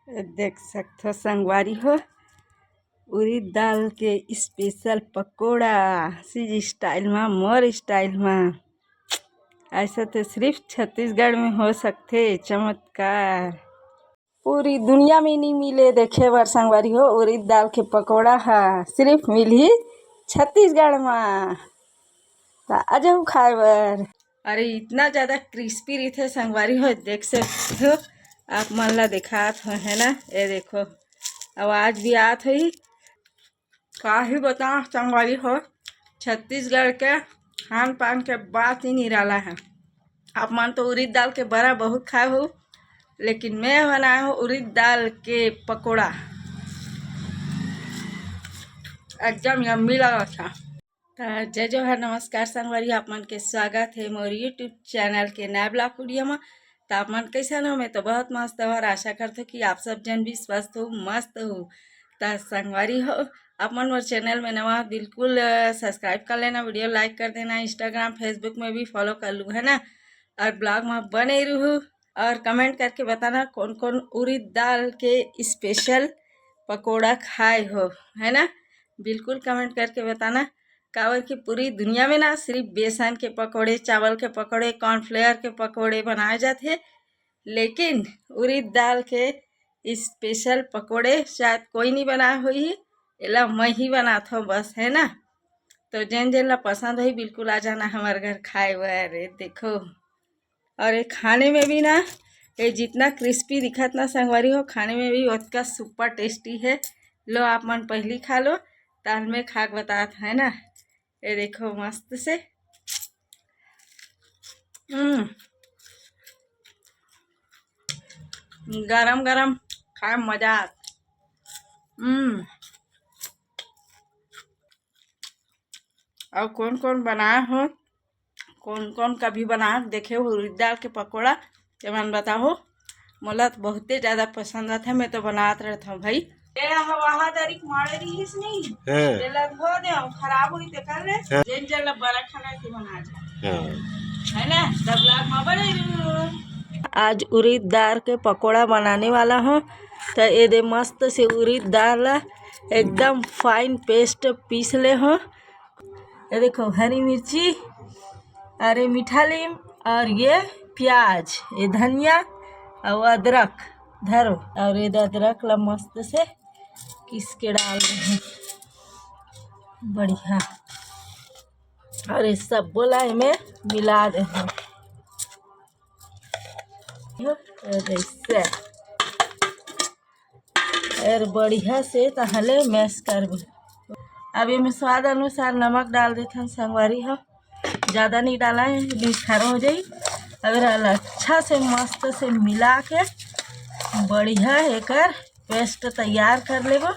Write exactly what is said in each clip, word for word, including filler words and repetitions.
देख सकथो संगवारी हो, उरीद दाल के स्पेशल पकोड़ा, सिज स्टाइल मा, मोर स्टाइल मा। ऐसा तो सिर्फ छत्तीसगढ़ में हो सकथे चमत्कार। पूरी दुनिया में नहीं मिले देखे बर संगवारी हो, उरीद दाल के पकोड़ा हा सिर्फ मिलही छत्तीसगढ़ मा। त आ जाहू खाए बर। अरे इतना ज्यादा क्रिस्पी रहिथे संगवारी हो, देख सकथो आप मन ला देखात हो, है ना? ये देखो आवाज भी आत होही। का ही बताओ संगवारी हो, छत्तीसगढ़ के खान पान के बात ही निराला है। आप मन तो उरीद दाल के बरा बहुत खाए हो, लेकिन मैं बनाए हो उरीद दाल के पकोड़ा, एकदम यम्मी लगा था। त जय जोहार, नमस्कार संगवारी, आप मन के स्वागत है मोर YouTube चैनल के नया ब्लॉग वीडियो में। त आप मन कैसन हो? मैं तो बहुत मस्त हूँ और आशा करथो कि आप सब जन भी स्वस्थ हो, मस्त हो। त संगवारी हो, आप मन मोर चैनल में नवा हो, बिल्कुल सब्सक्राइब कर लेना, वीडियो लाइक कर देना, इंस्टाग्राम फेसबुक में भी फॉलो कर लू, है ना? और ब्लॉग में बने रहू और कमेंट करके बताना कौन कौन उरीद दाल के स्पेशल पकोड़ा खाए हो, है ना? बिल्कुल कमेंट करके बताना, काबर कि पूरी दुनिया में ना सिर्फ बेसन के पकोड़े, चावल के पकोड़े, कॉर्नफ्लेवर के पकोड़े बनाए जाथे, लेकिन उरीद दाल के स्पेशल पकोड़े शायद कोई नहीं बनाए होही, एला मैं ही बनात हूँ बस, है ना? तो जेन जेन ला पसंद होही बिल्कुल आ जाना हमारे घर खाए बर। देखो, और ये खाने में भी ना, ये जितना क्रिस्पी दिखत ना संगवारी हो, खाने में भी उतना सुपर टेस्टी है। लो आप मन पहली खा लो, ताल में खा के बतात है ना। ये देखो मस्त से, हम्म, गरम गरम खाए में मजा आत। हम्म, और कौन कौन बनाए हो, कौन कौन कभी बना के देखे हो उरीद दाल के पकोड़ा, ते मन बताओ। मोला तो बहुते ज्यादा पसंद आथे, मैं तो बनात रहत हूँ भाई। ए ह वहा दरिक माड़े रहिस नहीं, हाँ। तेला धो दे, खराब हुई ते कर ले। हाँ। जेन जेन ला बरा खाना के बना जा। हाँ। है ना? तब लाग मा बने रहू। आज उरीद दाल के पकोड़ा बनाने वाला हूँ, तो ये दे मस्त से उरीद दाल ला एकदम फाइन पेस्ट पीस ले हूँ। ये देखो हरी मिर्ची, अरे मीठा लीम और ये प्याज, ये धनिया और अदरक धरो और ये अदरक ला मस्त से किस के डाल दे हूँ। बढ़िया, और ये सब बोला इमे मिला दे हूँ। ये ऐसे और बढ़िया से तहले मैश करबो। अब एमे स्वाद अनुसार नमक डाल देथन संगवारी हो, ज्यादा नहीं डाला है, नहीं खारा हो जाई। अगर अच्छा से मस्त से मिला के बढ़िया एकर पेस्ट तैयार कर लेबो।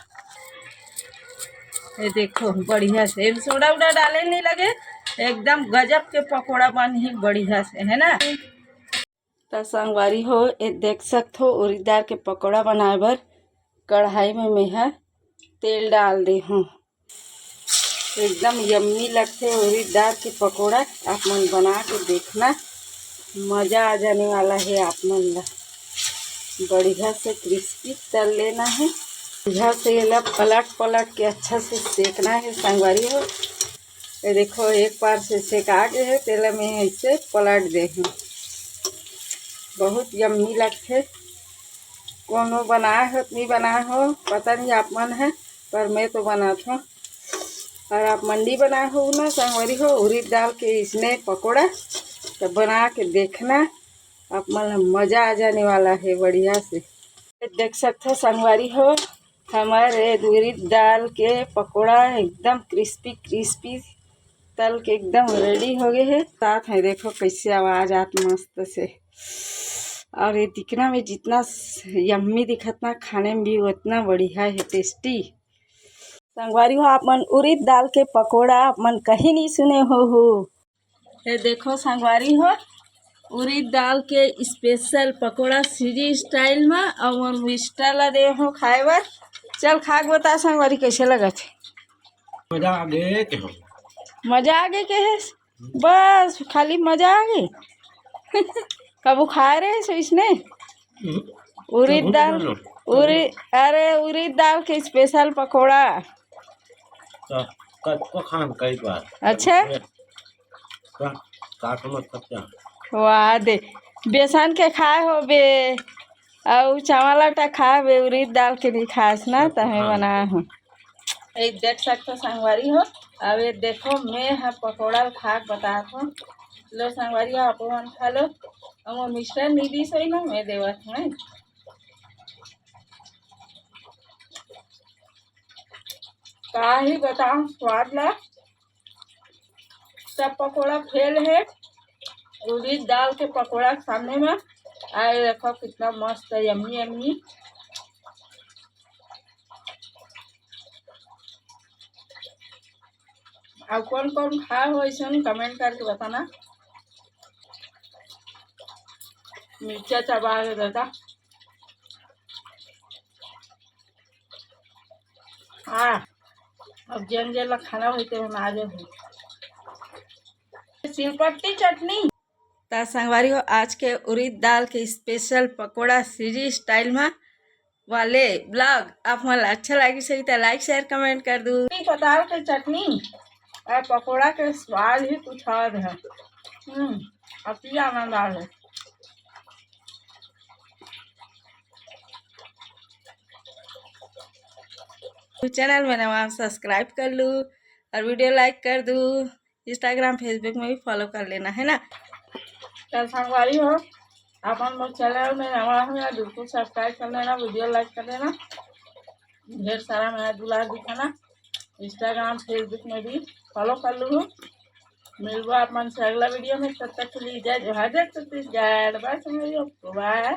ये देखो बढ़िया से एमे सोडा उडा डाले नहीं लगे, एकदम गजब के पकोड़ा बनही बढ़िया से, है ना? त संगवारी हो, ये देख सकथो उरीद दाल के पकोड़ा बनाए बर कढ़ाई में मेहा तेल डाल दे हूँ। एकदम यम्मी लगथे उरीद दाल के पकोड़ा। आप मन बना के देखना, मजा आ जाने वाला है आप मन ला। बढ़िया से क्रिस्पी तल लेना है। बढ़िया से एला पलट पलट के अच्छा से सेकना है संगवारी हो। ये देखो एक बार से सेका गे है, तेला मैं ऐसे पलट दे हूँ। बहुत यम्मी लगथे। कोनो बनाए हो नहीं बनाए हो पता नहीं आप मन है, पर मैं तो बनात हूँ। और आप मन नहीं बनाए हो ना संगवारी हो उरीद दाल के इसने पकोड़ा, तो बना के देखना, आप मन ला मजा आ जाने वाला है बढ़िया से। देख सकथो संगवारी हो, हमारे उरीद दाल के पकोड़ा एकदम क्रिस्पी क्रिस्पी तल के एकदम रेडी हो गए है। साथ में देखो कैसे आवाज आत मस्त से, और ये दिखना में जितना यम्मी दिखत ना, खाने में भी उतना बढ़िया है, टेस्टी। संगवारी हो, आप मन उरीद दाल के पकोड़ा आप मन कहीं नहीं सुने हो, हो। ये देखो संगवारी हो, उरीद दाल के स्पेशल पकोड़ा सीजी स्टाइल में, और मोर मिस्टर ला दे हो खाए बर। चल खा के बता संगवारी कैसे लगत है। मजा आ गए के हो। मजा आ गए के है, बस खाली मजा आ गए। कबू खाए रहे सो इसने हम्म। उरीद कबू दाल। नहीं। उरी अरे, उरीद दाल के स्पेशल पकौड़ा। तो कतको खान कई बार। अच्छा। का, का समझ सकते हैं? वाह दे, बेसन के खाए होबे, अउ चावल आटा खाबे, उरीद दाल के नहीं खास ना, तो हमें बनाए हो। ए, देख सकते हो संगवारी हो। अब ये देखो, मैं ह पकौड़ा खा के बतात हूँ। लो संगवारी हो, आप मन खा लो। अब वो मिश्रण नहीं दी सही ना, मैं देवत हूँ। का ही बताऊं स्वाद ला, सब पकौड़ा फेल है। उरीद दाल के पकौड़ा के सामने में। आए देखो कितना मस्त है, यम्मी यम्मी। अब कौन कौन खाए हो ऐसे कमेंट करके बताना। मिर्चा चबा के दादा। हाँ, अब जेन जेन ला खाना होते हम आ जाए। सिलपट्टी चटनी। त संगवारी हो, आज के उरीद दाल के स्पेशल पकौड़ा सीजी स्टाइल में वाले ब्लॉग आप मन ला अच्छा लागिस होही त लाइक, शेयर, कमेंट कर दू। पताल के चटनी और पकौड़ा के स्वाद ही कुछ और है। हम्म, अति आनंद आ रहा है। चैनल में नवा, सब्सक्राइब कर लू और वीडियो लाइक कर दू। इंस्टाग्राम, फेसबुक में भी फॉलो कर लेना, है ना। तो संगवारी हो, अपन मोर चैनल में नवा हो या बिल्कुल सब्सक्राइब कर लेना, वीडियो लाइक कर लेना, ढेर सारा मया दुलार दिखाना। इंस्टाग्राम, फेसबुक में भी फॉलो कर लू। मिलबो आप मन से अगला वीडियो में, तब तक के लिए जय जोहार, जय छत्तीसगढ़, बाय संगवारी हो, बाय।